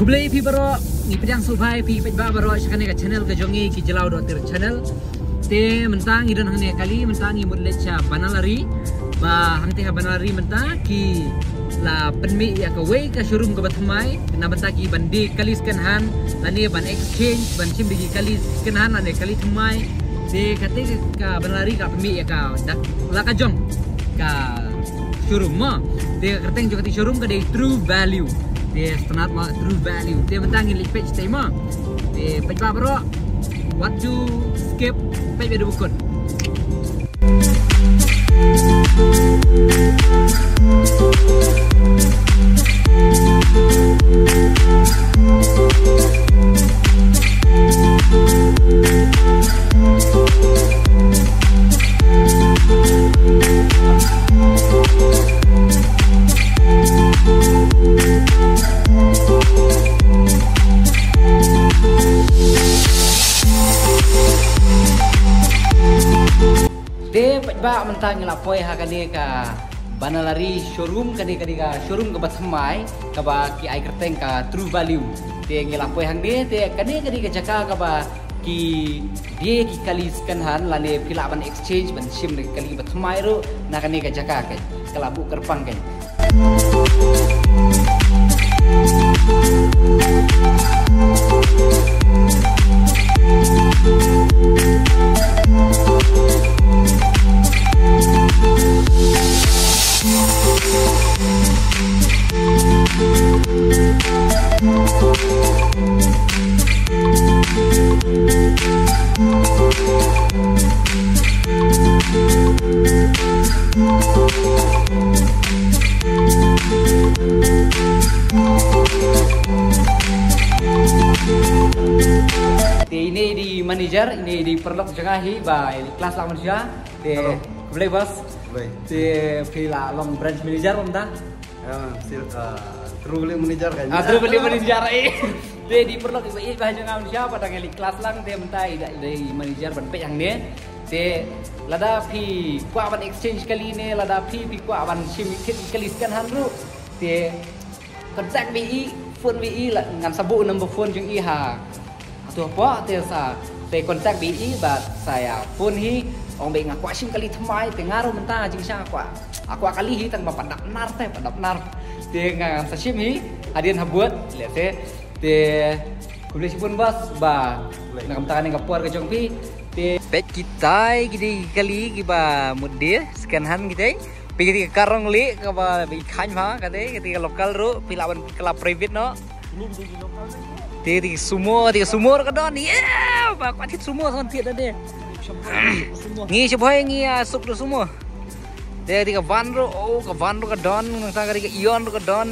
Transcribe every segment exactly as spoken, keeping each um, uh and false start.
Khublei phi baroh, ngi pdiang sngewbha ïa phi paidbah baroh sha kane ka channel ka jong ngi, Ki Jyllaw Dohtir Channel. Te mynta ngi don hangne ha kali, mynta ngi mut leit sha Banalari. Ba hangtei ha Banalari mynta ki la pynmih ïa kawei ka showroom kaba thymmai na bynta ki ban die kali second hand lane ban exchange, ban shim da ki kali second hand lane kali thymmai. Te katei ka Banalari ka pynmih ïa ka dak la ka jong ka showroom mo. Te ka kyrteng jong katei showroom ka dei True Value. Te sngewtynnat mo, True Value. Te mynta ngin leit peit shatei mo. Te paidbah baroh, wat ju skip, peit haduh ba kut. Te paidbah, mynta ngi la poi ha kane ka Banalari showroom, kane, kane ka showroom kaba thymmai, kaba ki ai kyrteng ka True Value. Te ngi la poi hangne, te kane, kane ka jaka kaba ki die ki kali second hand lane phi lah ban exchange, ban shim da ki kali ba thymmai ruh na kane ka jaka ka, ka la buh kyrpang ka. Te ine i dei manager, ine i dei paralok jong nga hi ba ïaleh klas lang mynshwa. Te hello. Khublei boss. Khublei. Te phi la long branch manager mynta? Ah, sil, ah, True Value manager kan. Ah, True Value manager, eh. Te i dei paralok iba ïeit ba ha jong nga mynshwa, ba dang ïaleh klas lang, te mynta i dei, i dei manager ban peit hangne. Te lada phi kwah ban exchange kali ne lada phi, phi kwah ban shim thied kali second hand ruh, te contact bad i, phone bad i, la ngan sa buh number phone jong i ha. Atu hapoh te sa, te contact bad i bad sa ïa phone hi, ong bad nga kwah shim kali thymmai, te nga ruh mynta jingshisha nga kwah. Nga kwah kali hi tang ba pat dap nar te, pat dap nar. Te nga sa shim hi hadien habud, lehse. Te khublei shibun boss ba na ka bynta kane ka por ka jong phi. Te peit kitai ki dei ki kali kiba mut die second hand kitai. Peit kati ka kar rong leh kaba i khain ma kati, kati ka local ruh, phi lah ban kylla private noh. Te kati ka sumo, kati ka sumo ruh ka don. Yeah, ba kwah thied sumo, sa wan thied da de. Ngi shu bhoi ngi, ah, suk da sumo. Te kati ka van ruh, oh, ka van ruh ka don, nangta kati ka Eon ruh ka don.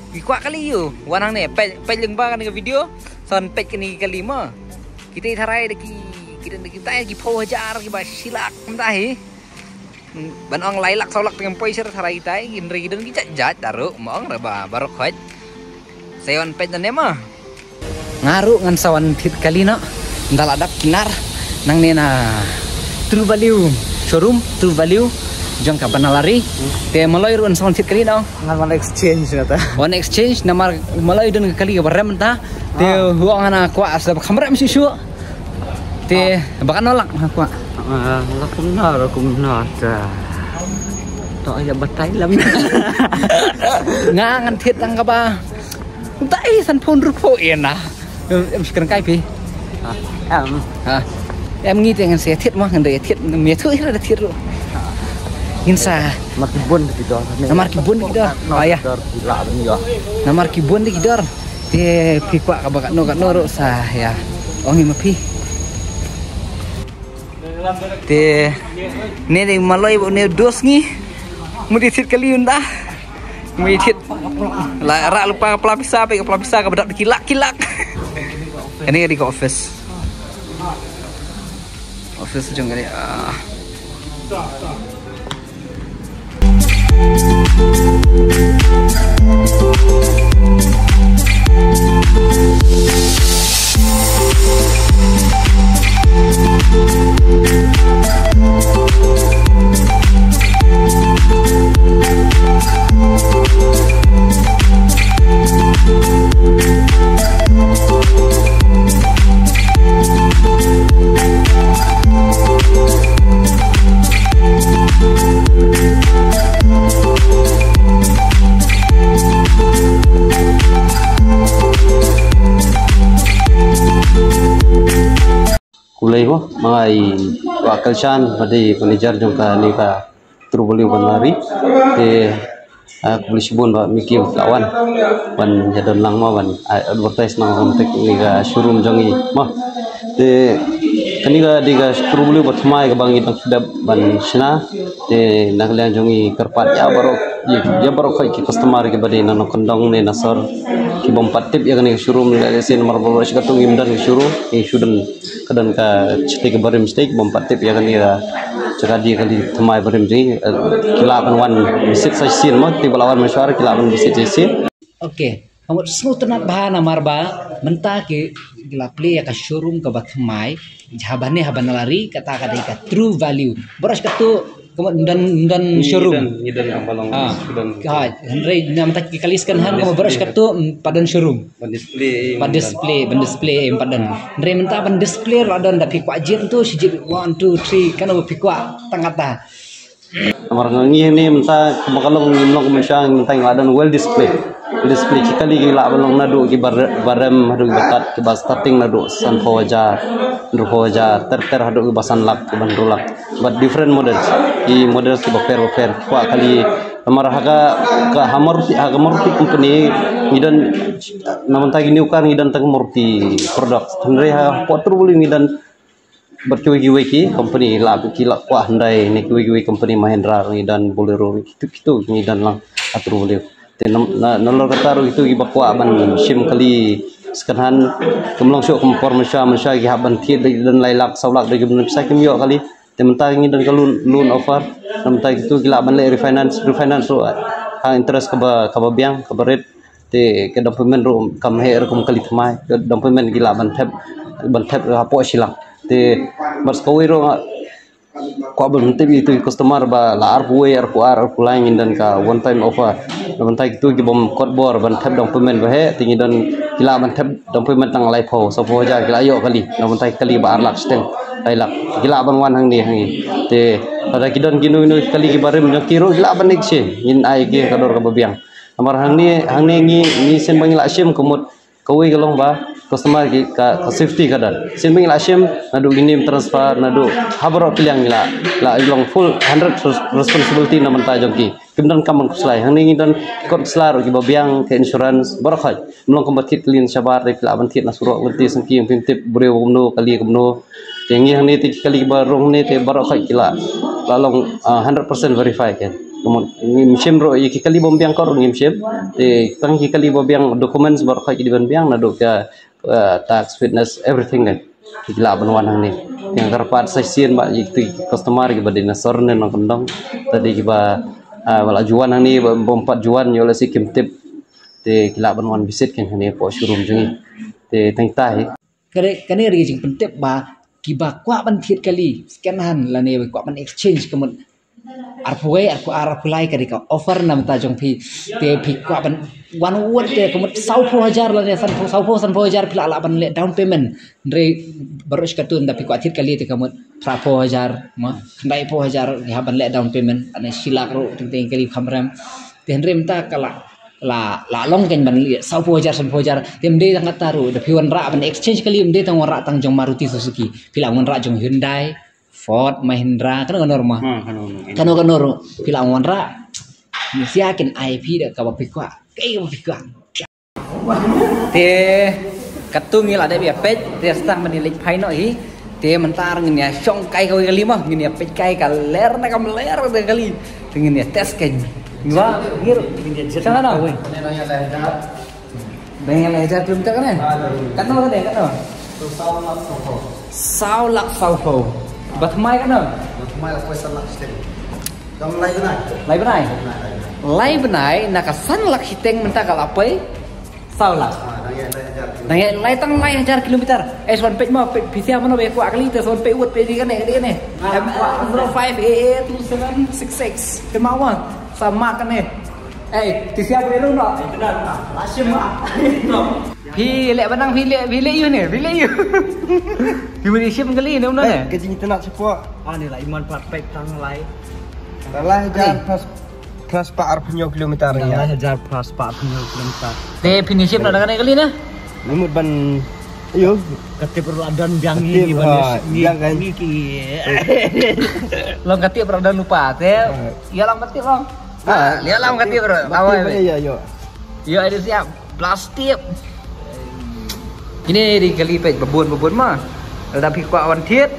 Ngi kwah kali ïa u wan hangne, peit, peit lyngba kane ka video. Sa wan peit kane ka kali mo. Kita i tharai da ki, kita da kita ki phew hajar kiba shi lak mynta hi. Ban ong lai lak saw lak te ngam poi shuh, tharai kita i, hynrei ki don ki jait jait ruh mo, ong re ba baroh khoit. Sa ïa wan peit nangne mo. Nga ruh ngan sa wan thied kali noh. Ynda la dap ki nar nangne na True Value showroom, True Value jong ka Banalari. Te Maloi ruh ngan sa wan thied kali noh. Ngan wan exchange na ta. Wan exchange namar Maloi don ka kali kaba rem mynta. Te ah, u ong hana kwah sa ba kham rem shuh shuh. Te ah, ba katno lak ha kwah? Ah, la kumno, la kumno ta. To ïa batai lam. Nga ngan thied tang kaba. Dei sanphew hynriewphew ïa na. Em, em shi kren kai phi. Ah, em. Ah. Em ngi te ngan sa thied mo, ngan da thied, me tu ira da thied ruh. Ngin sa. Namar ki bun ki dor. Namar ki bun ki dor. Ah, ïa. Dor ki la dor ïa. Namar ki bun ki dor. Te phi kwah kaba katno katno ruh sa ïa. Ong i ma phi. Te ne ne Maloi ba ne dos ngi. Mut ïa thied kali ynda. Mut ïa thied. La rah lypa ka pla pisa, peit ka pla pisa kaba dap da ki lak ki lak. Kane ka dei ka office. Office jong kane, ah. Khublei mo, ma nga i Wah Kalshan, ba dei manager jong kane ka True Value Banlari. Te, ah, khublei shibun ba Mickey la wan ban ïa don lang mo ban, ah, advertise lang kum kane ka showroom jong i mo. Te kane ka dei ka True Value ba thymmai kaba ngi dang dep ban shna. Te na ka liang jong i kyrpad ïa baroh, ïa, ïa baroh khoit ki customer kiba dei na nongkyndong ne na sor, ki bym pat tip ïa kane ka showroom, lehse namar ba baroh shi katto ngim don ka showroom, ngi shu don, ka don ka shatei kaba rim shatei, ki bym pat tip ïa kane ka jaka dei kali thymmai ba rim jong i, eh, ki lah ban wan visit sa shisien mo, kito ba la wan mynshuwa ki lah ban visit sa shisien. Okay. Ka mut sngewtynnat bha namar ba mynta ki, ki la plie ïa ka showroom kaba thymmai, ha bane ha Banlari, kata ka dei ka True Value. Baroh shi katto ka mut ym don, ym don showroom. Ngi don, ngi don ka ba long, ah, ngi don. Ha, hynrei na mynta ki kali second hand ka mut baroh shi katto, mm, ym pat don showroom. Ban display, ban display, ban display, eh, ym pat don. Hynrei mynta ban display la don, da phi kwah jied tu, shi jied one, two, three, kano ba phi kwah tang kata. Namar ngi hangne mynta kumba ka long, ngim long kumba sha, mynta ngi la don well display. Display ki kali ki lah ban long naduh kiba re-, ba rem haduh kiba tad, kiba starting naduh sanphew hajar, hynriewphew hajar, ter ter haduh kiba san lak, kiba hynriew lak. But different models. Ki models kiba pher ba pher. Kwah kali, namar ha ka, ka ha Maruti, ha ka Maruti company ngi don, na mynta ki new car ngi don tang Maruti product. Hynrei hapoh True Value ngi don bad kiwei kiwei ki company, lah ki, lah kwah Hyundai ne kiwei kiwei company, Mahindra ngi don, Bolero, kitu kitu ngi don lang ha True Value. Te na, na, nalor kata ruh kitu kiba kwah ban shim kali second hand, kam long shuh kum por mynshuwa, mynshuwa ki hap ban thied da ki don lai lak saw lak da ki don pisa kim ïoh kali. Te mynta ngi don ka loan, loan offer. Na mynta kitu ki lah ban leh refinance, refinance ruh ha interest kaba, kaba biang, kaba rit. Te ka down payment ruh kam heh ruh kum kali thymmai. Ka down payment ki lah ban thep, ban thep hapoh shilak. Te bad sa kawei ruh nga kwah ban tip ïa kitu ki customer ba la arphew wei, arphew ar, arphew lai, ngin don ka one time offer. Na mynta kitu ki bym kot bor ban thep down payment ba heh, te ngi don, ki lah ban thep down payment tang laiphew, sawphew hajar ki lah ïoh kali. Na mynta ki kali ba ar lak shiteng, lai lak, ki lah ban wan hangne ha ngi. Te lada ki don kino kino ki kali kiba rim jong ki ruh ki lah ban exchange, ngin ai ki ha ka dor kaba biang. Namar hangne, hangne ngi, ngi sien ba ngi la shim ka mut kawei ka long ba customer ki ka, ka safety ka don. Sien ba ngi la shim naduh ki name transfer, naduh ha baroh ki liang ngi la, la long full hundred responsibility na bynta jong ki. Kim don kam ban khuslai. Hangne ngi don kot sla ruh kiba biang, ka insurance, baroh khoit. Ym long kumba thied kali na shabar, te ki lah ban thied na surok, lynti sngewsih, phim tip briew kumno, kali kumno. Te ngi hangne te ki kali kiba rung hangne te baroh khoit ki la, la long, ah, hundred percent verify kan. Kumno ngim shim ruh ïa ki kali bym biang kot ruh ngim shim. Te tang ki kali ba biang, documents baroh khoit ki dei ban biang, naduh ka, ah, tax, fitness, everything kan. Ki lah ban wan hangne. Nga kyrpad sa shisien ba ïa kitu ki customer kiba dei na sor ne nongkyndong, te dei kiba, ah, ba la ju wan hangne, ba bym pat ju wan, ïoh lehse kim tip. Te ki lah ban wan visit kan hangne hapoh showroom jong ngi. Te tang ita hi. Kane, kane ruh ka jingpyntip ba kiba kwah ban thied kali second hand lane ba kwah ban exchange ka mut arphew wei, arphew ar, arphew lai, ka dei ka offer na bynta jong phi. Te phi kwah ban wan wad te ka mut sawphew hajar lane sanphew, sawphew, sanphew hajar phi lah, lah ban leh down payment. Hynrei baroh shi katto ynda phi kwah thied kali te ka mut phraphew hajar, ma, khyndaiphew hajar ki hap ban leh down payment, lane shi lak ruh teng teng kali kham rem. Te hynrei mynta ka la, la, la long kan ban leh sawphew hajar, sanphew hajar. Te ym dei tang kata ruh, da phi wanrah ban exchange kali, ym dei tang wanrah tang jong Maruti Suzuki. Phi lah wanrah jong Hyundai, Ford, Mahindra, kano kano ruh ma. Hmm, kano kano. Kano kano ruh. Phi lah wanrah. Ngi sia kin ai phi da kaba phi kwah. Kaei kaba phi kwah. Te katto ngi la dep ïa peit, te sa tang ban ïa leit phai noh hi. Te mynta ngin ïa shong kai kawei kali ma, ngin ïa peit kai ka ler ne kam ler te kali. Te ngin ïa test kai. Ngi ba, ngi ruh. Shong kano? Dang ïa lai hajar kilometer kane? Katno kane, katno? Saw lak sawphew. Ba thymmai katno? Ba thymmai la poi san lak shiteng. Dang lai bnai. Lai bnai? Lai bnai. Lai bnai, na ka san lak shiteng mynta ka la poi saw lak. Ah, dang ïa lai hajar kilometer. Dang ïa lai tang lai hajar kilometer. Eh, sa wan peit mo, peit, phi sia mano ba ïa kwah kali te, sa wan peit wut, peit kane, kane, kane. Ah, M R zero five A A two seven six six. Kynmaw mo, sa mark kane. Eh, phi sia ba ïa rung no. La shim ma. Phi leh ba nang, phi leh, phi leh ïa ne, phi leh ïa. Phi mut ïa shim kali ne, um no ne. Ka jingtynnat shapoh. Ah, ne la iman pat peit tang lai. Tang lai hajar plus, plus pat arphew hynñiew kilometer. Tang lai hajar plus pat arphew hynñiew kilometer. Te phin ïa shim na da kane kali ne? Ngi mut ban Ayo. Ka tip ruh la don biang ngi, ngi ba ngi, ngi ki. Long ka tip ruh don lypa te. Ïa long ka tip long. Ïa long ka tip ruh. Lawa. Ïa, ïa, ïa. Ïa, ada siap. Plastik. Kine dei kali peit babun babun ma. Lada phi kwah wan thied,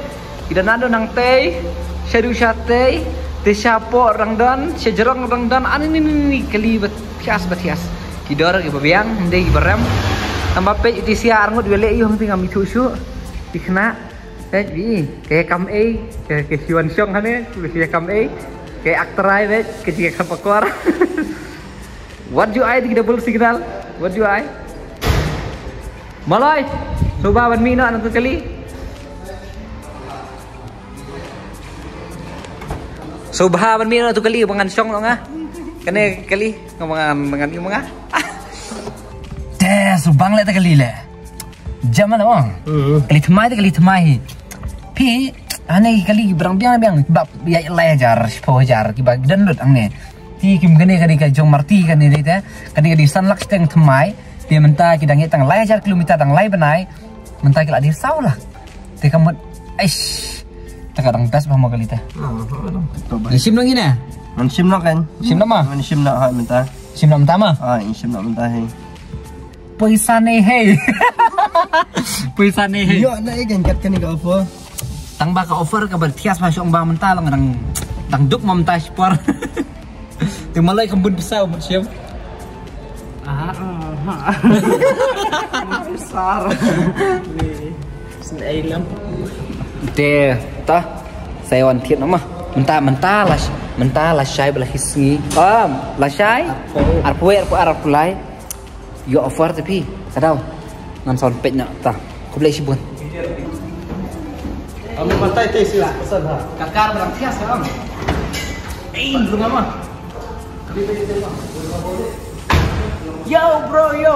ki dang nang don nangtei, sha du sha tei, te sha poh dang don, sha jrong dang don, ani ni ni ni kali ba thias ba thias. Ki dor ki ba biang, hynrei ki ba rem. Tang ba peit iti sia arngut wele ïu hangti ngam ithuh shuh. Ki khynnah, peit bi, ke kam ei, ke ke hiwan shong hane, ke kam ei, ke aktrai peit, ke jingkam pakor. Wat ju ai dei ki double signal. Wat ju ai. Maloi. Suba ban mih noh na tu kali. Suba ban mih noh tu kali ba ngan shong noh nga. Kane kali nga ba ngan ngan ïu ma nga. Te subang le ta kali le. Jam la ong. Kali thymmai te kali thymmai hi. Phi ane kali brang biang biang ba ïa lai hajar, shiphew hajar ki ba don lut angne. Te kim kane ka dei ka jong Marti kane dei te. Kane ka dei san lak shiteng thymmai. Te mynta ki dang ïa tang lai hajar kilometer dang lai bnai. Mynta ki la dei saw lak. Te ka mut aish. Te ka dang best bha mo kali te. Ngan shim nang ine. Ngan shim nang kan. Shim nang ma. Ngan shim nang ha mynta. Shim nang mynta ma. Ah, ngan shim nang mynta hi. Poisa nei hei. Poisa nei hei. Ïoh na i kan kat kane ka offer. Tang ba ka offer ka ba thias ba shong ba mynta long dang dang duk ma mynta shipor. Te malai kam bun pisa mut shim. Ah, ah, ah. Besar. Ni. Sen ai lam. Te ta sai wan thied nama. Mynta mynta la mynta la shai ba la hi sngi. Ah, la shai. Arphew. Arphew arphew arphew lai. Ïoh offer te phi. Ka dei. Ngan sa wan peit noh ta. Khublei shibun. Am matai te sila pesan ha. Ka kar ba dang thias ka am. Ei, lu ngama. Yo bro yo.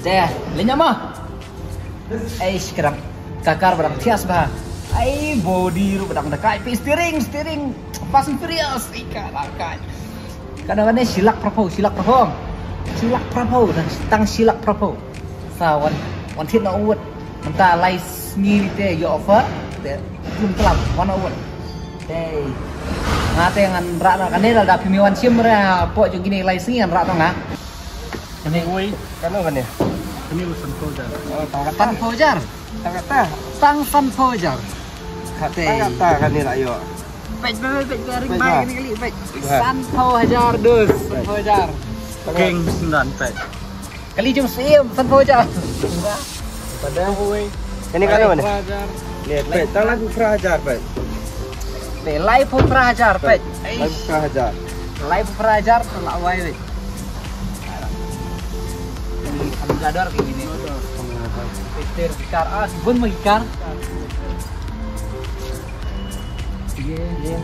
Te, leh nyama. Ei, sekarang ka kar ba dang thias bha. Ai, body ruh ba dang da kai, steering, steering. Fast and Furious. Ika da kai. Ka dei wan shi lak phraphew, shi lak phraphew. Shi lak phraphew, tang, tang shi lak phraphew. Sa wan, wan thied noh wut. Mynta lai sngi te ïoh offer. Te kum tlam wan noh wut. Te nga te ngan rah noh kane lada phi mih wan shim re hapoh jong kine lai sngi ngan rah noh nga. Kane wei. Kano kane? Kane wei sanphew hajar. Oh, tang kata. Sanphew hajar. Tang kata. Tang sanphew hajar. Kata. Tang kata kane la ïoh. Peit, peit, peit, peit, ring bai, kane kali, peit. Sanphew hajar dus, sanphew hajar. King Sindan, peit. Kali jong Sim, sanphew hajar. Pada. Kane kano kane? Ni, peit, tang laiphew phra hajar, peit. Te laiphew phra hajar, peit. Laiphew phra hajar. Laiphew phra hajar, tang la wai, peit. Ni, kam jador kayak gini. Peter kar, ah, bun ma kar. Ye, ye.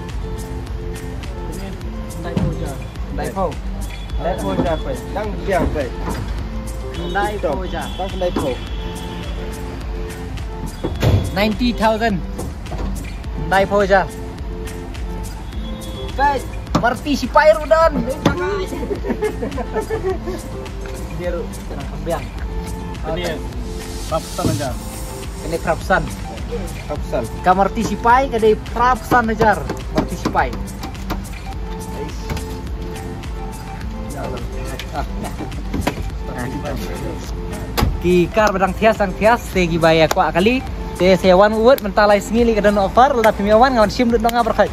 Khyndai phew hajar. Khyndai phew. Khyndai phew hajar, peit. Dang biang, peit. Khyndai phew hajar. Dang khyndai phew. Ninety thousand. Khyndai phew hajar. Peit, Marti sipai ruh don. Dia ruh kena kembiang. Ini phraphew san hajar. Ini phraphew san. Phraphew san. Ka Marti sipai ka dei phraphew san hajar. Marti sipai. Ki kar ba dang thias dang thias te ki ba ïa kwah kali. Te sa wan wut mynta lai sngi lei ka don offer, lada phim ïa wan ngan shim lut noh nga baroh khoit.